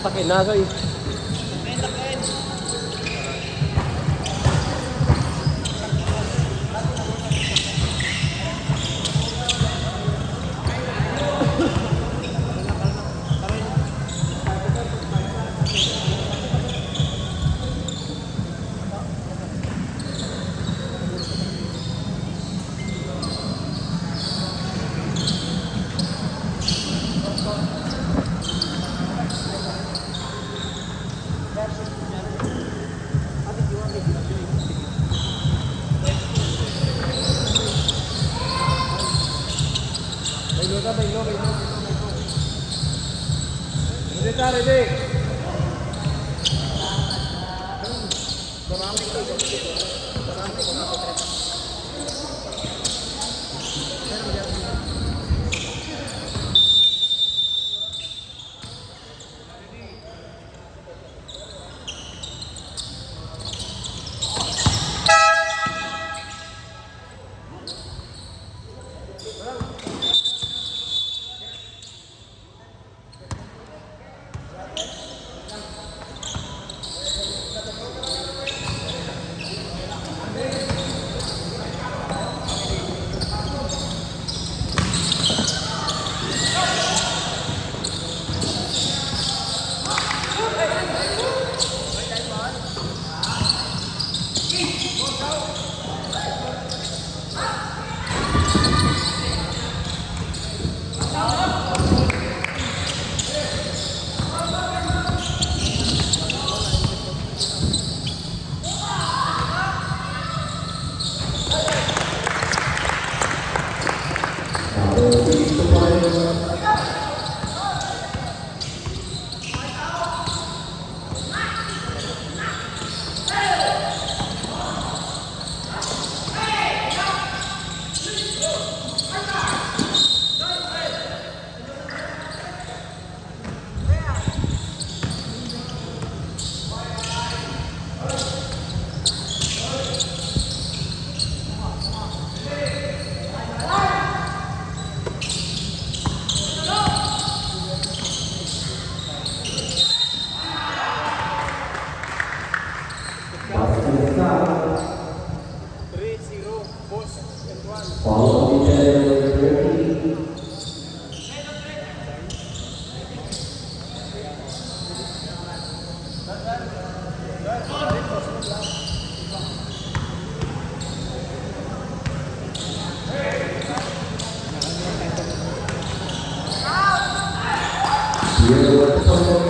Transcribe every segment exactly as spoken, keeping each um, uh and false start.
Sakit na, soy. Ready, ready. Basket sa Three zero, boss. Follow the number thirty. Here with the player.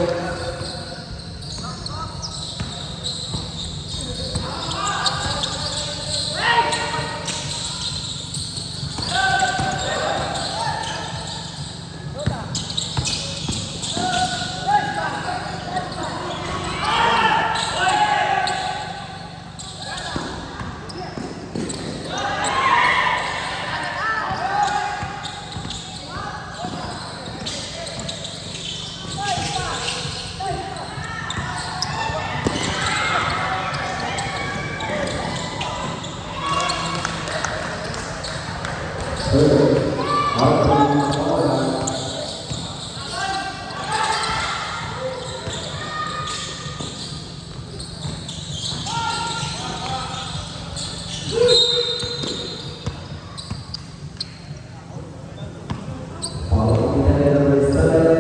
Follow the number seven.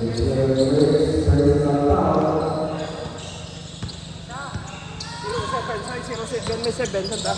It's a first personal foul. Zero seven, sorry, zero seven, may seven, sanda.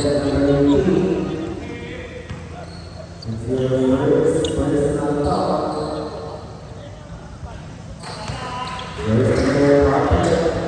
It's your first personal foul. First player, Robert.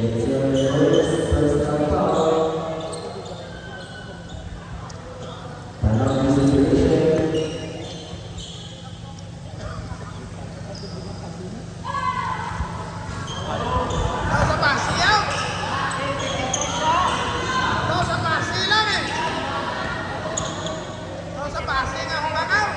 It's your first personal foul. Time out consideration. Sa pasi, yaw. Sa pasi lang, eh. Sa pasi nga humangaw.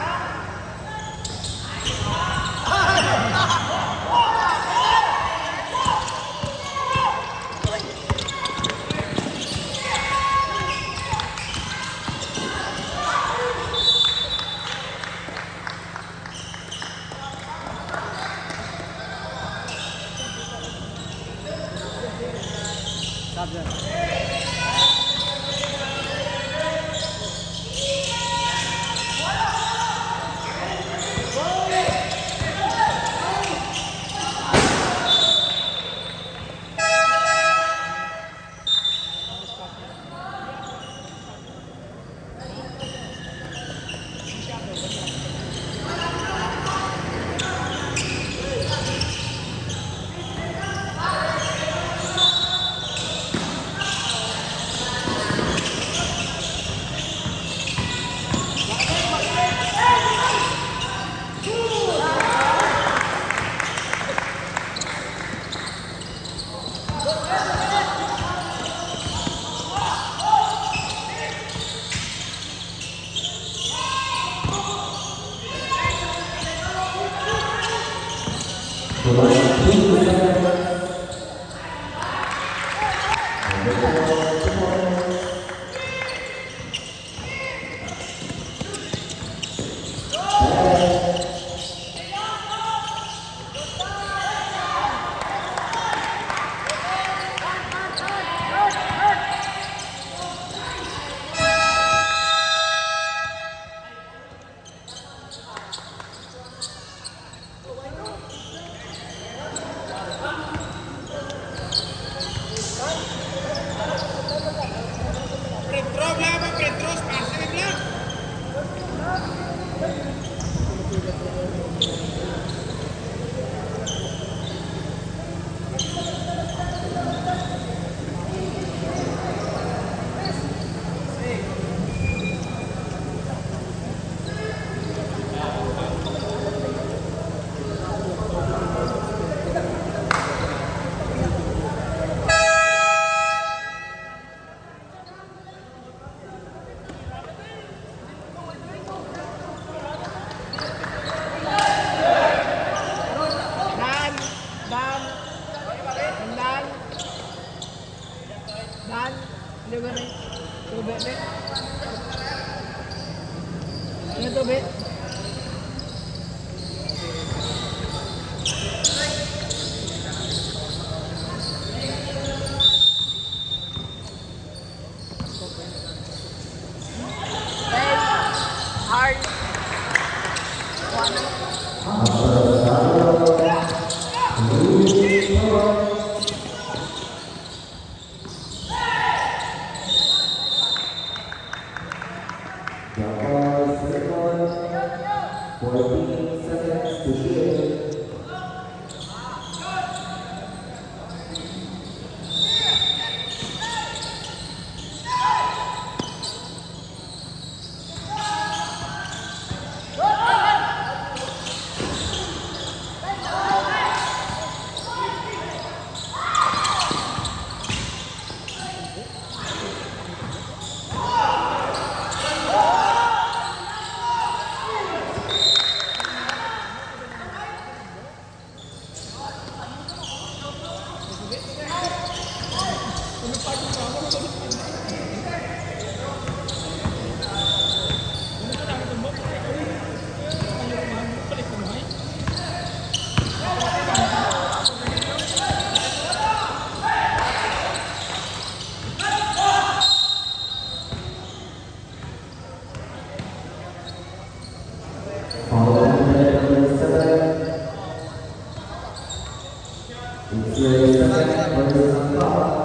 Dan, Dan, Dan. Dan, delivery. Tubig, ni. Ano tubig? Hard. Dapat second, fourteen seconds to shoot. Foul on player number seven. It's your second personal foul.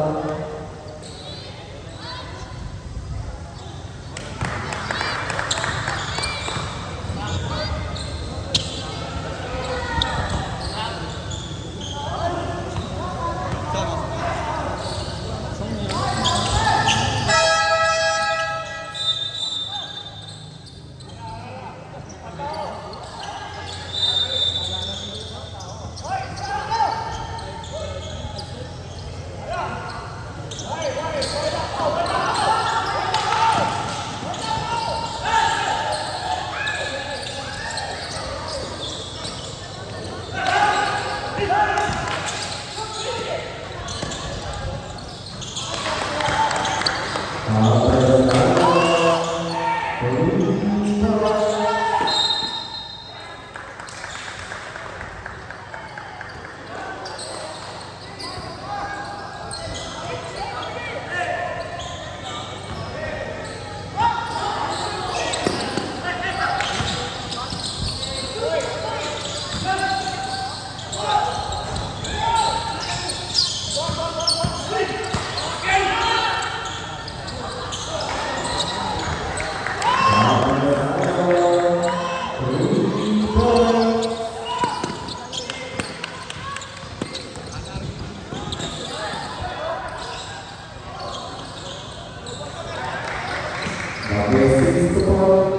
Number six to point.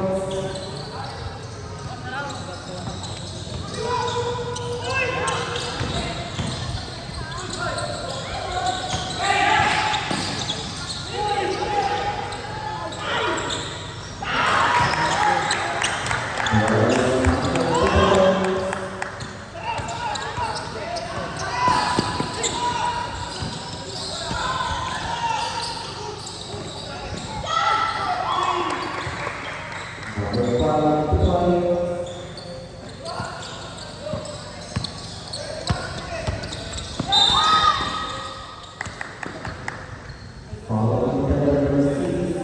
Foul on the number six.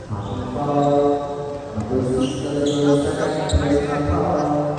Hapon foul. Number six, number seven, personal foul.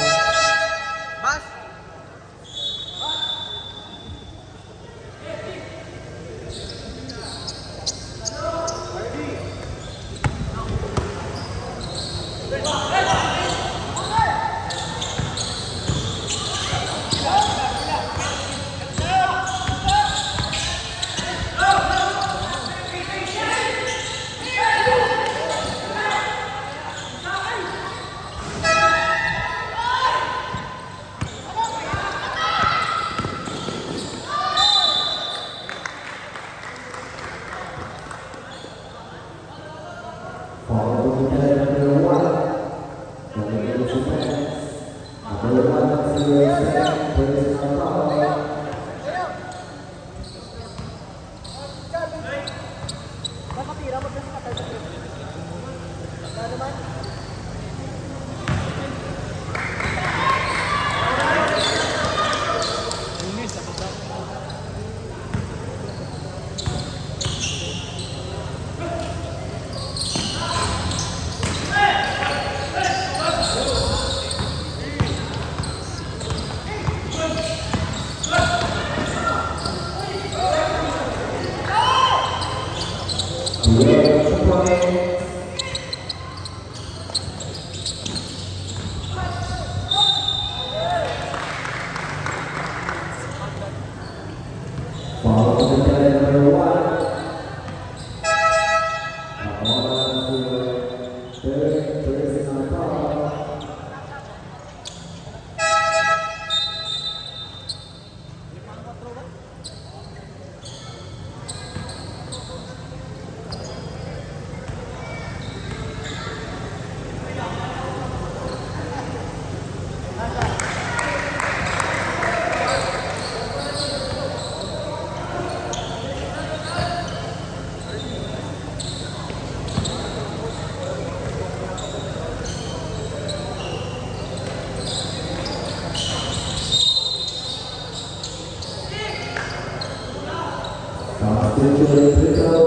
Foul on the number one. Number two, number one, number seven, personal foul. Foul on the number one. Foul on the third personal foul. Substitution, free throw.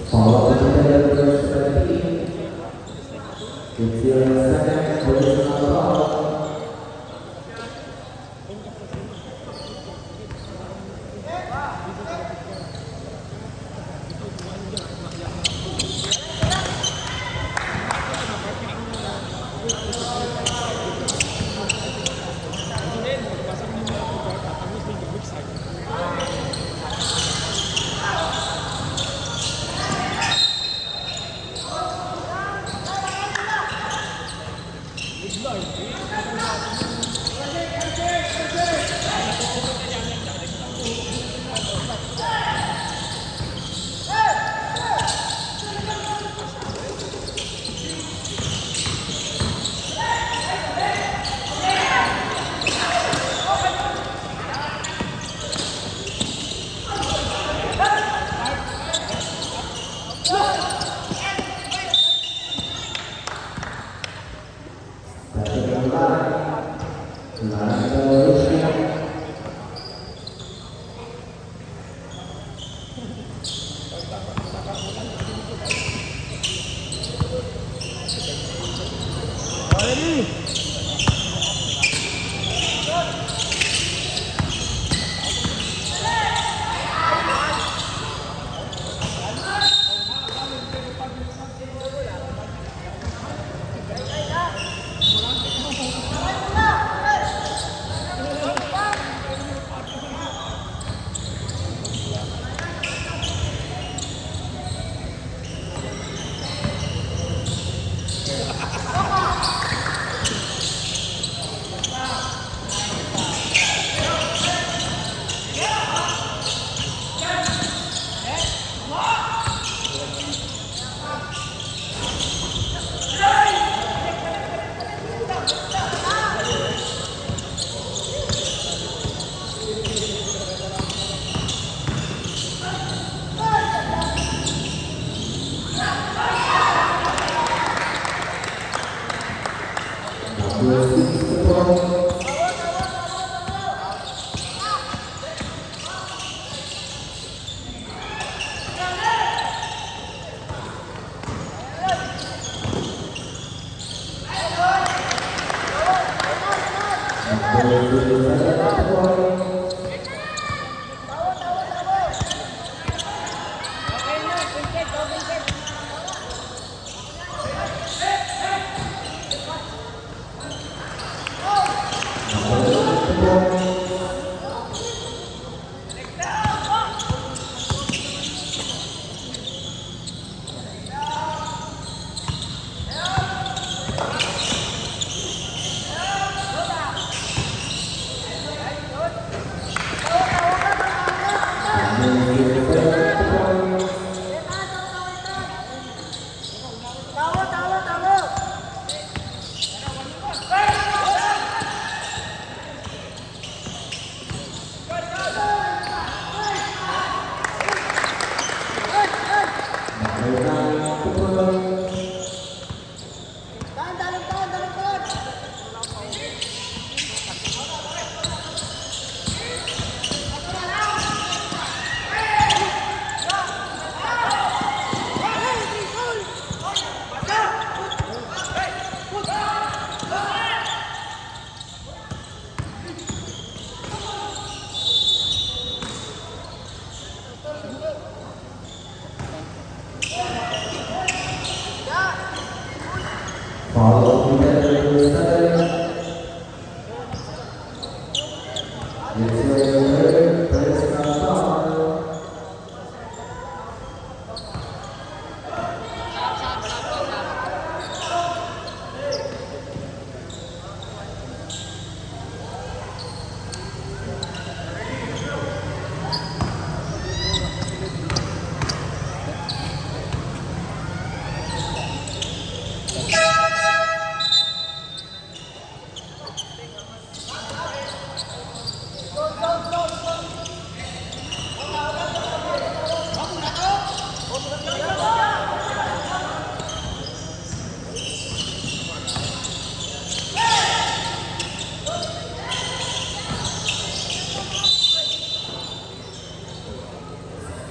Follow the defender, first seventeen. It's your second personal foul.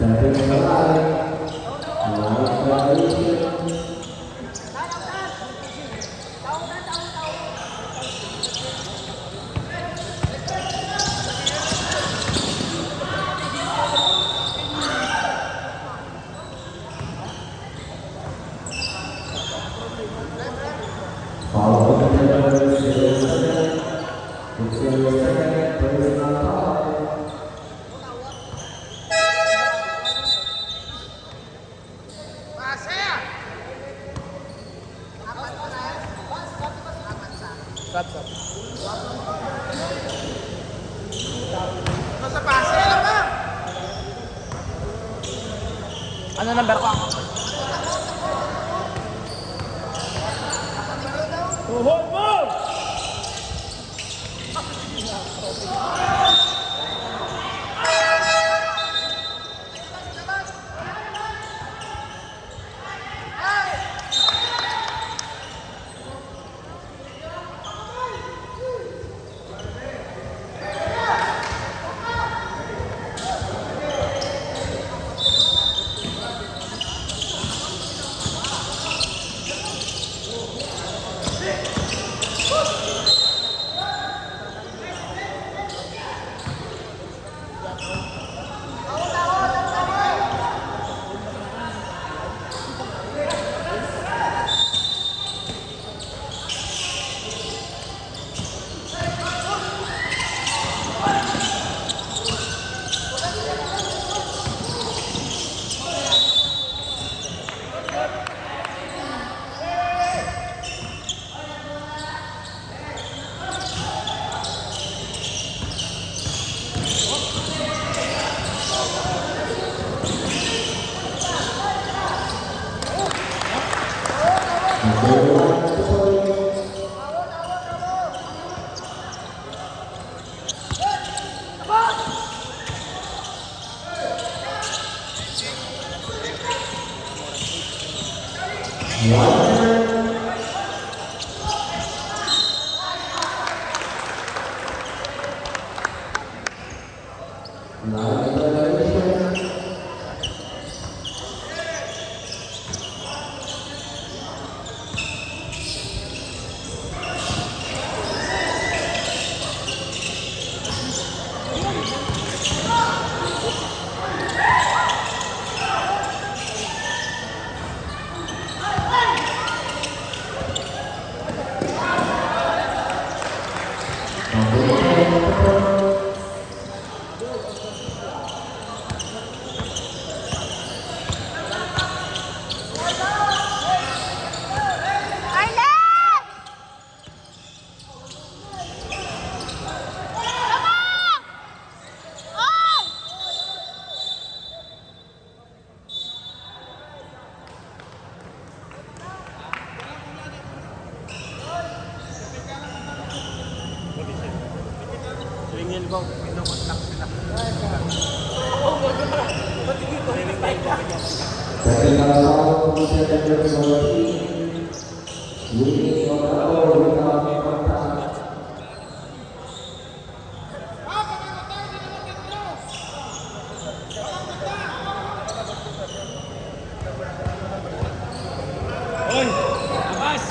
Foul on the player, zero second. It's zero second, personal foul. Sab, sab. Ano number ko? Tuhod mo! Technical foul, Mister Daniel Solati. Winning on the ball without contact. Oy, labas!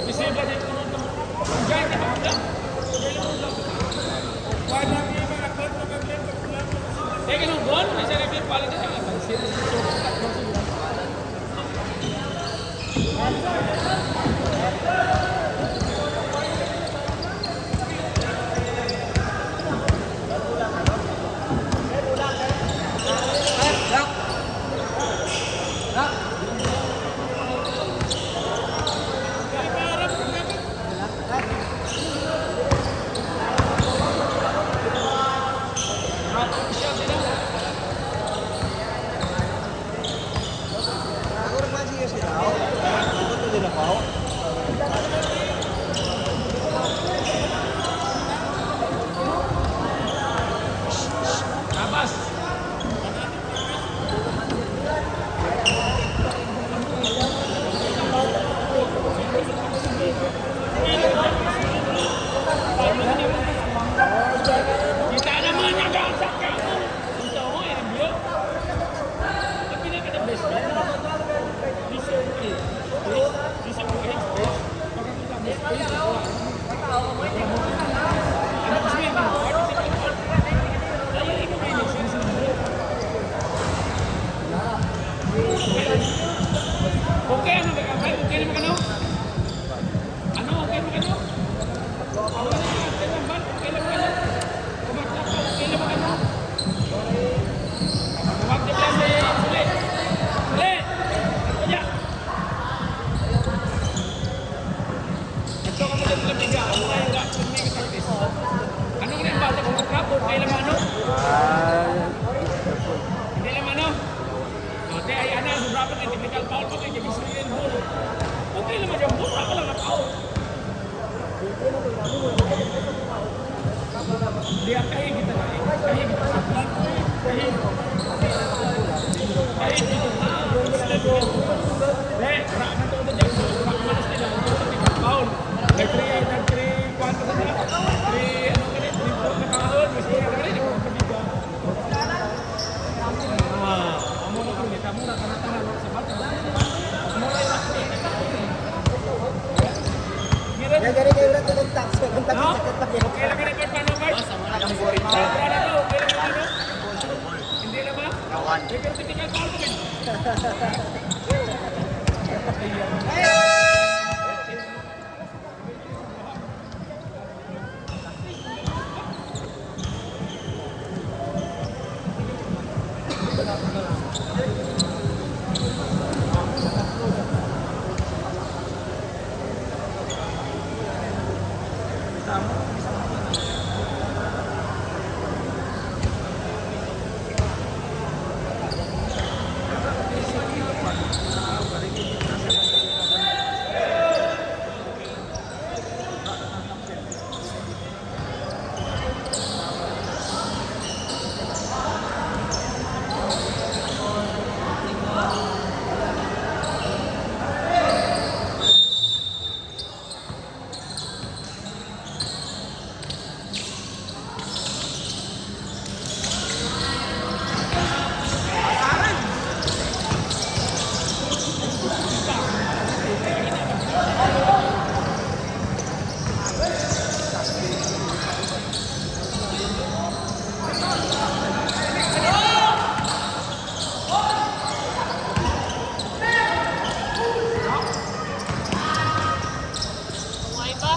Bisita din ko nung, diyan, di ba? Diyan, di ba? Wala, di ba? Nagba't maganda, nagba't maganda. Eh, ganun, Bon, may sarili pala na siya. Ang sino si Sophie? Labas! Kita naman ang gasa ka mo. Ang tao mo, eh, ang biyo. Ang pinaka-the best, man. Deserve it. Deserve it. Okay, ano ba ka? Okay, ano ba ka, no? Ano, okay ba kayo? Ano na yun? Okay lang ba? Okay lang ba kayo? Kumakta pa, okay lang ba kayo? Kumakta pa sa sulit. Sulit! Kaya! Ito ka mo lang labiga. Ano na yung lahat? Ano na yung bata? Kumakta pa, okay lang ba, ano? Ah, hindi lang, ano? O, di, ay, ana, sobra pa kay technical foul pa kay James Riel, ball. Okay naman yung ball, wala lang na-foul. Di, ang kahigit na, kahigit na, kahigit. Kahigit. Di, wala na to, wala na to, foul. May three, nag-three, kwan pa sila. Three, ano ka na, three, four na kahapon, mas kaya ka rin, ikaw ang pabiga. Ah, amo na kami, kamo na, kana-kana, no, sa bata. Amo na yung Yan, gani kayo na tulog taxi. Ang taxi No? Sakit pa kayo. Okay lang ka na, Kurt, paano, Kurt? Ang boring. Okay lang ka na, no? Okay lang ka na, no? Hindi na ba? Kawan. May certificate pa ako, eh. Buhay pa?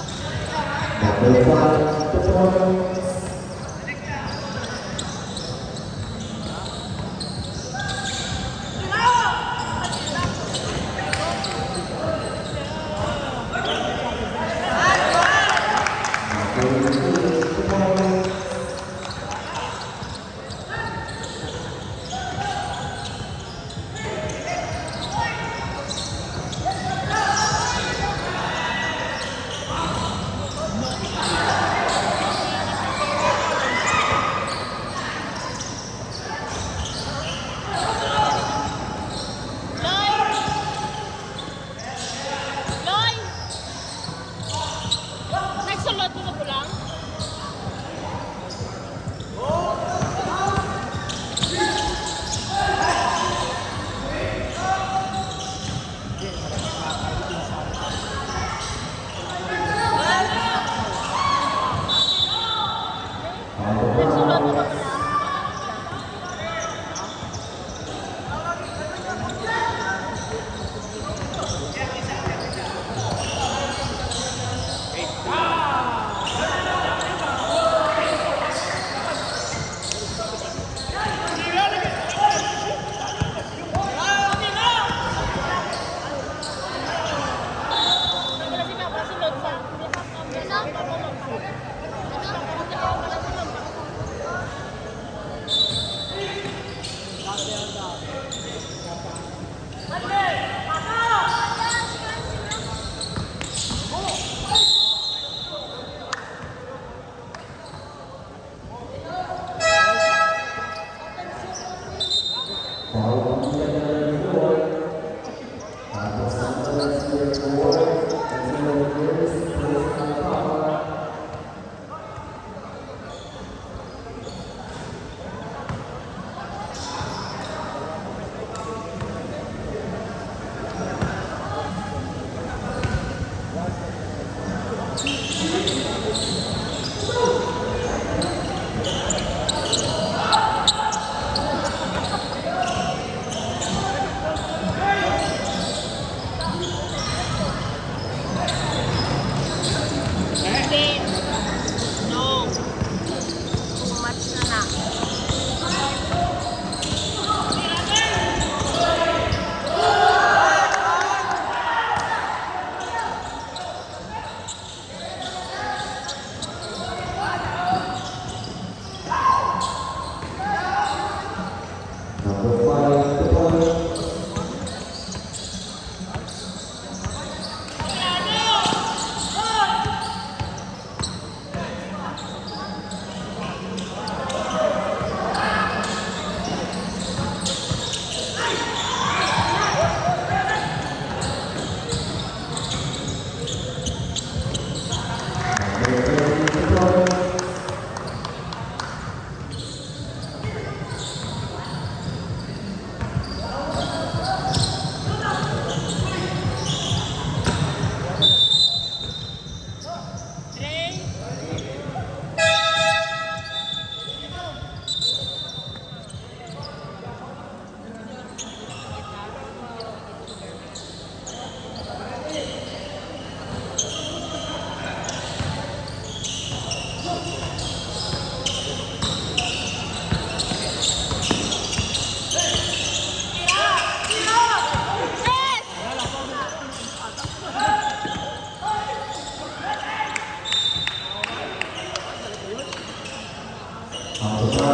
Time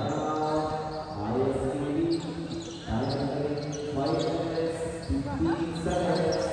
out. I S K B. Time in five minutes, fifteen seconds.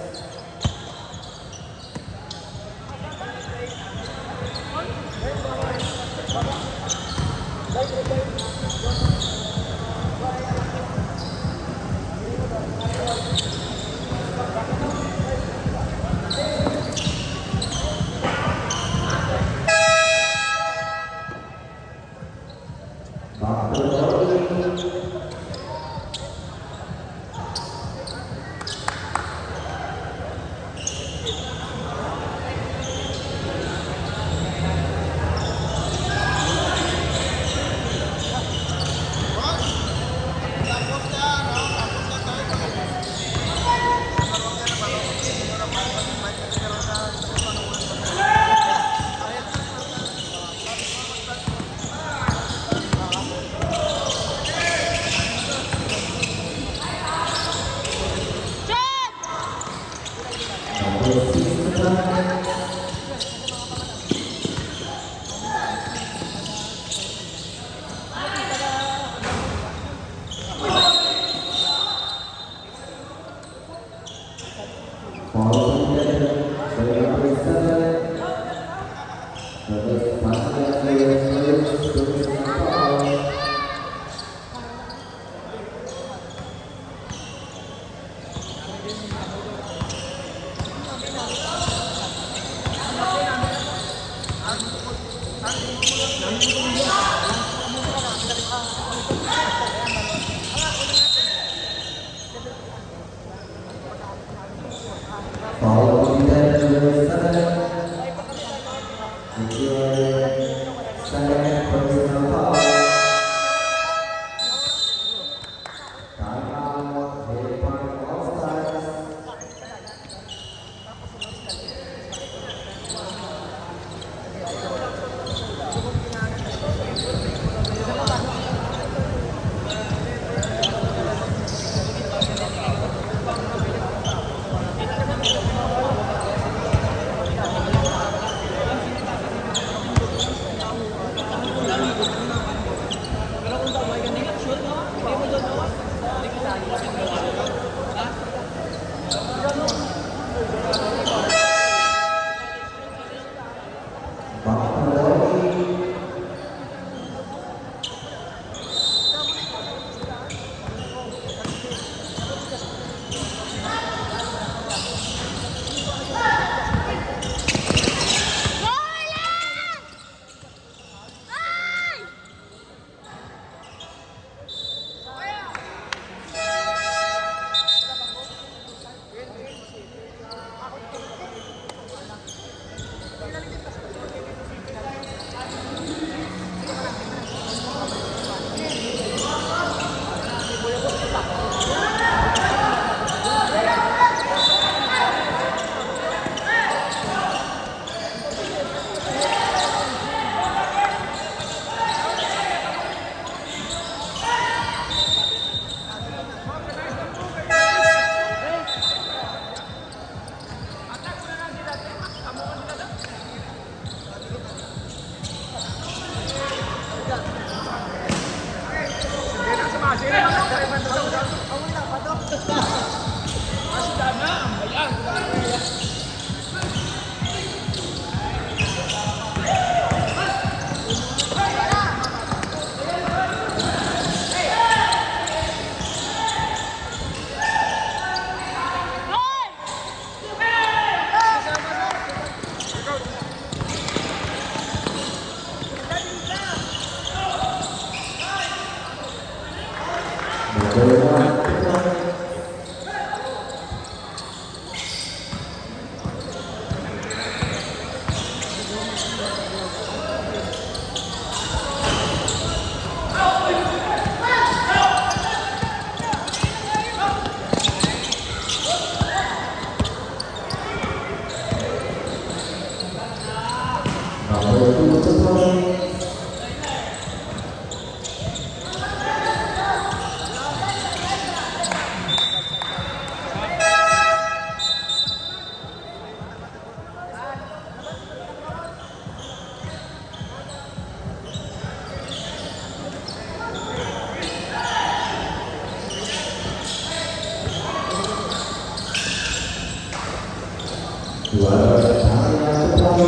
Juara Tanya Putra.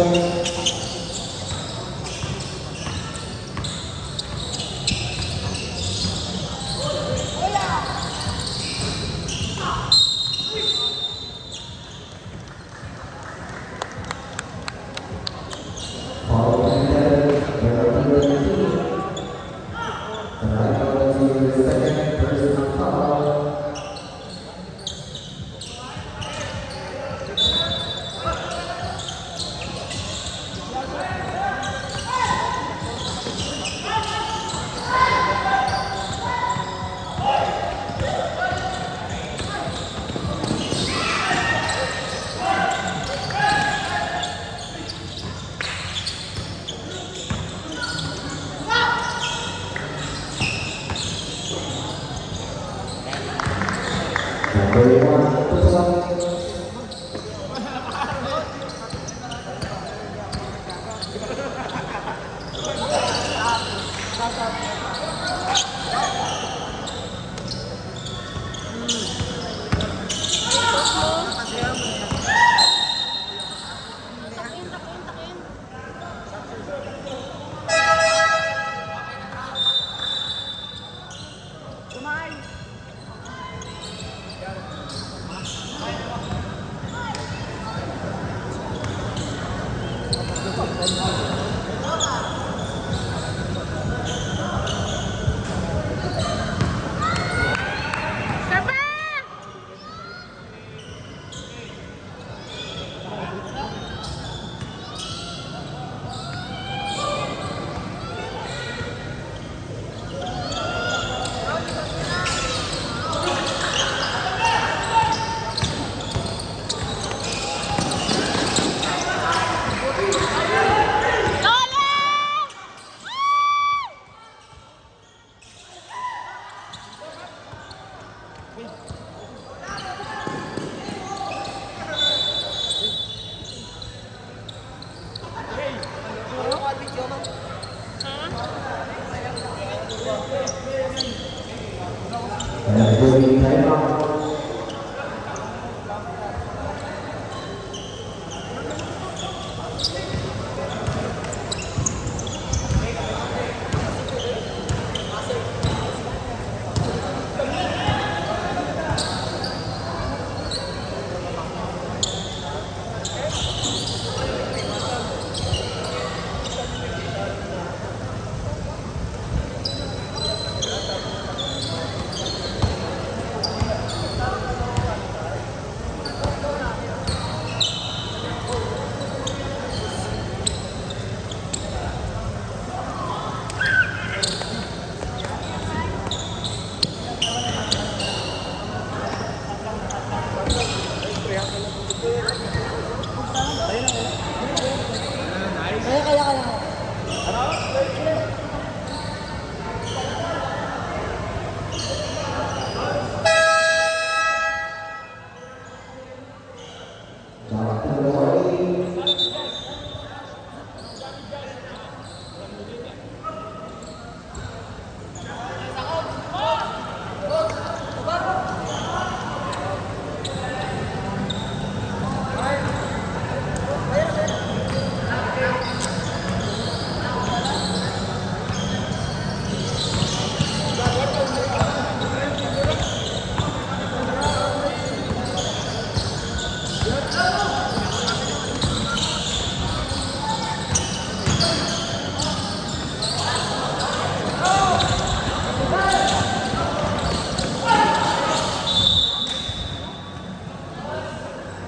Foul committed by number thirteen. Try for the second personal foul.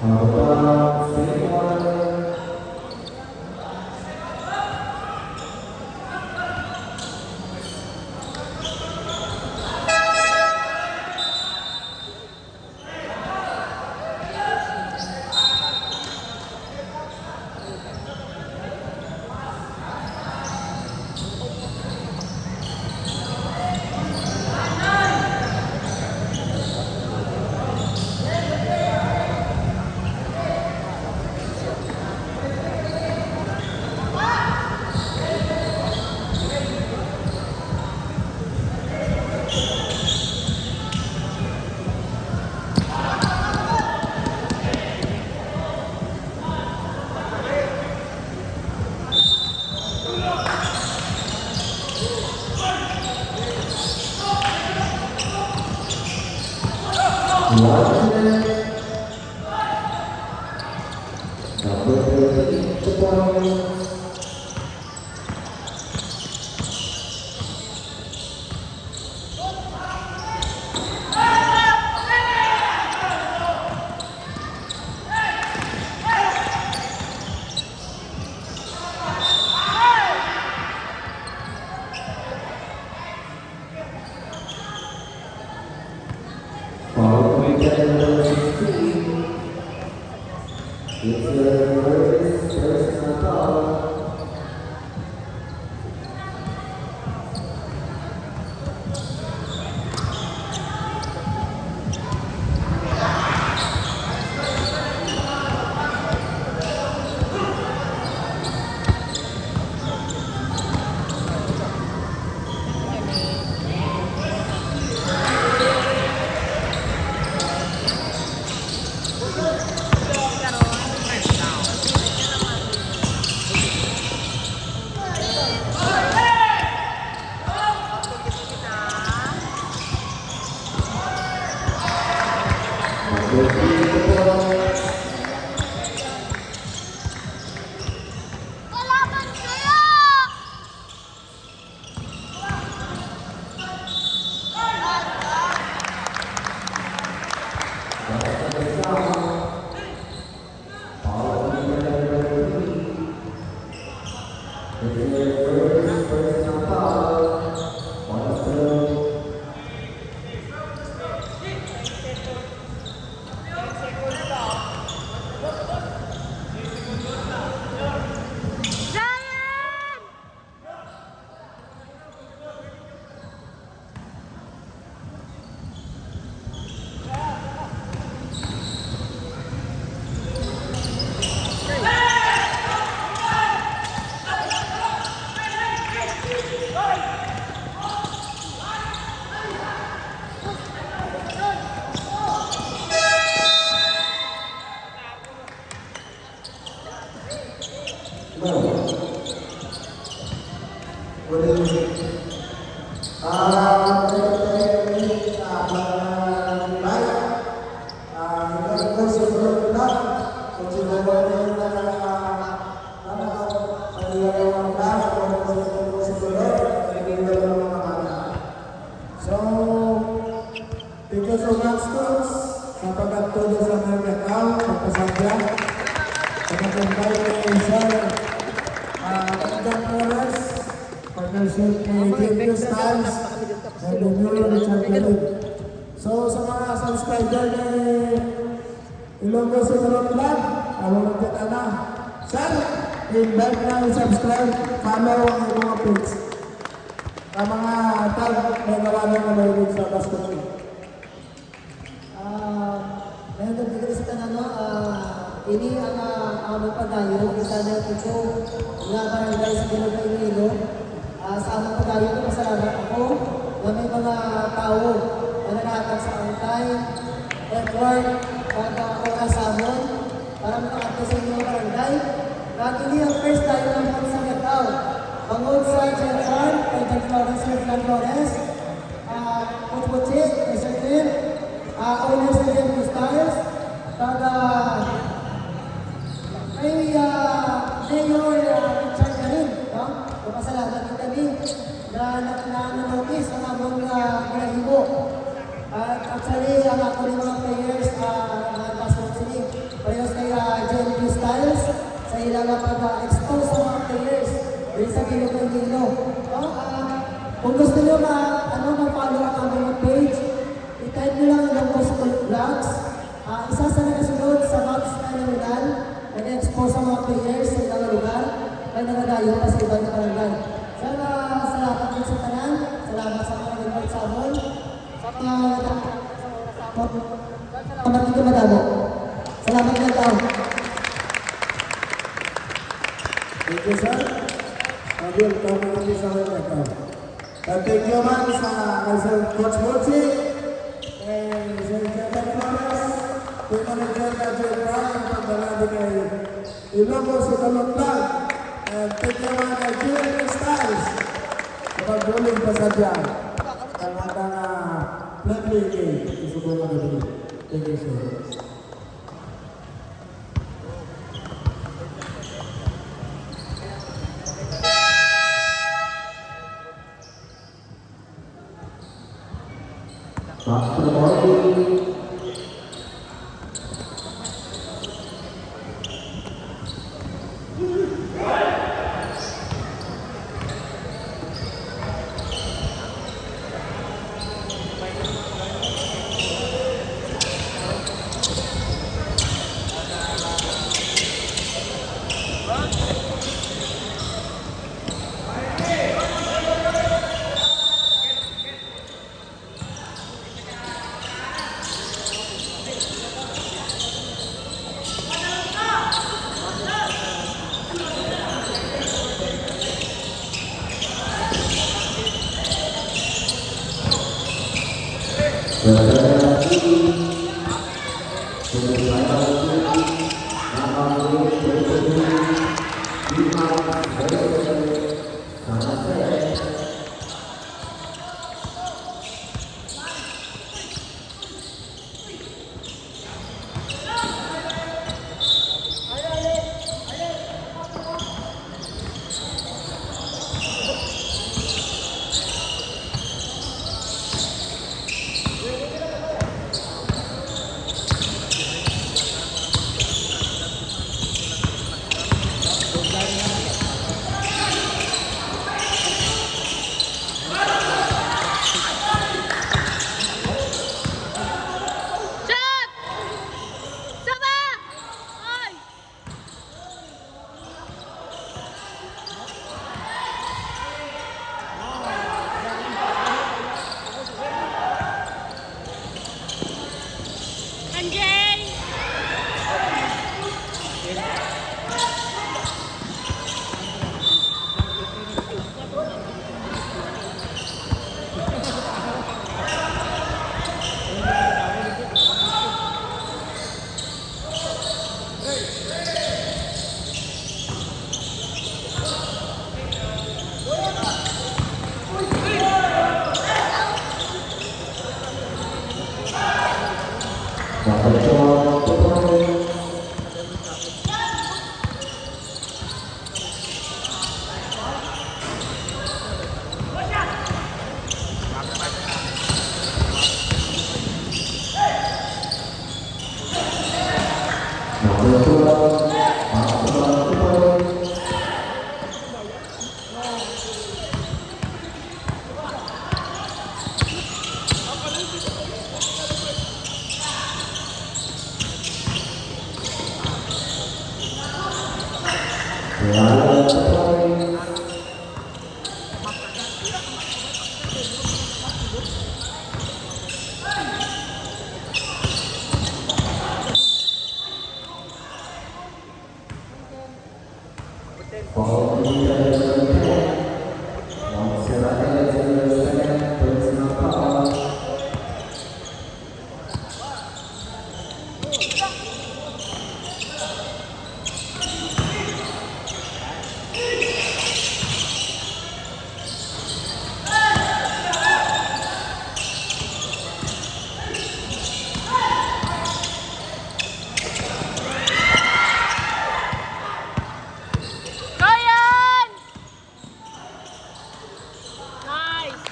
Number one, One minute. Number thirteen, the point. Foul committed number sixteen. It's the first personal foul. Hello. Good evening. Ah, may, may, may, ah, mga invite. Ah, ito po si Lord Black. Kung sino po yung naka-, naka-, naka-, So, thank you so much, Coach, sa pag-adto sa among account, sa pasadya. Sa pag-invite ni Sir, ah, Edgar Flores, partnership ni Jim Cristals, and the new Richard Garin. So, sa mga subscriber ni Ilonggo Sinulog Vlog, amo na kita na. Sir, invite na, subscribe, follow ang mga page. Ang mga tag may gawa na mahilig sa basketball. Ah, may nagdidiri sa tanan, no? Ah, ini ang, ah, among padayon, kita na ito nga barangay sa Bilog Iloilo. Ah, sa among padayon, pasalamat ako nga may mga tawo nga naghatag sa angkay, effort, kag, ah, oras sa amon para makaadto sa inyong barangay. Kag ini ang first time nga sa Miagao, bangod sa General Fund kay John Flores, John Flores, ah, Coach Butchie, Mister Tim, ah, owner sa J M Styles, kag, ah, kay, ah, Mayor, ah, Richard Garin, no? Nagpasalamat kami na, na, na, na-notice ang among, ah, ginahimo. Ah, actually, ang ako ni mga players, ah, nga basketball sini, parehas kay, ah, J M Styles, sa ila nga pag-expose sa mga players diri sa Bilog Iloilo. No? Ah, kung gusto niyo ma-, ano, ma-follow ang aming page, i-type niyo lang ang Ilonggo School Vlogs. Ah, isa sa nagasunod sa Mavs Phenomenal, nag-expose sa mga players sa ilang lugar, kay nagadayon pa sa iban nga barangay. Sir, ah, salamat din sa tanan. Salamat sa mga nag-invite sa amon. Sa mga, salamat dito, madamo. Salamat ng tao. Thank you, sir. Sabi, welcome kami sa welcome. Kag thank you man sa, kay Sir Coach Mochi, kay Sir Jeffrey Flores, kay Manager na Jeff Brown, ang pagdala ni kay Ilonggo sa Talon Vlog. And thank you man kay Jimmy Styles sa pagbuling pa sa dyan. Ang atang, ah, friendly game. Gusto ko nga gabi. Thank you, sir. Back to the ball. Shot! Saba! Ay! Anjay! Ryan! Nice!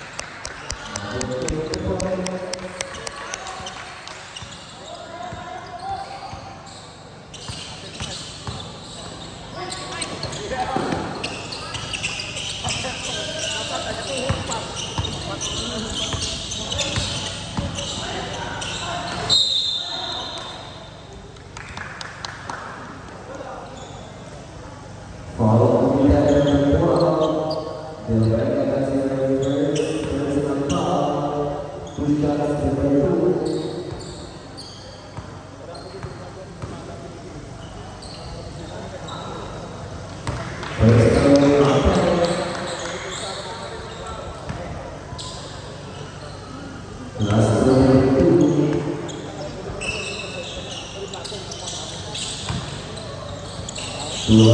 Foul on the number twelve. Del Rey against the first, personal foul. Two shots to the two. First foul. Last one, two. Two.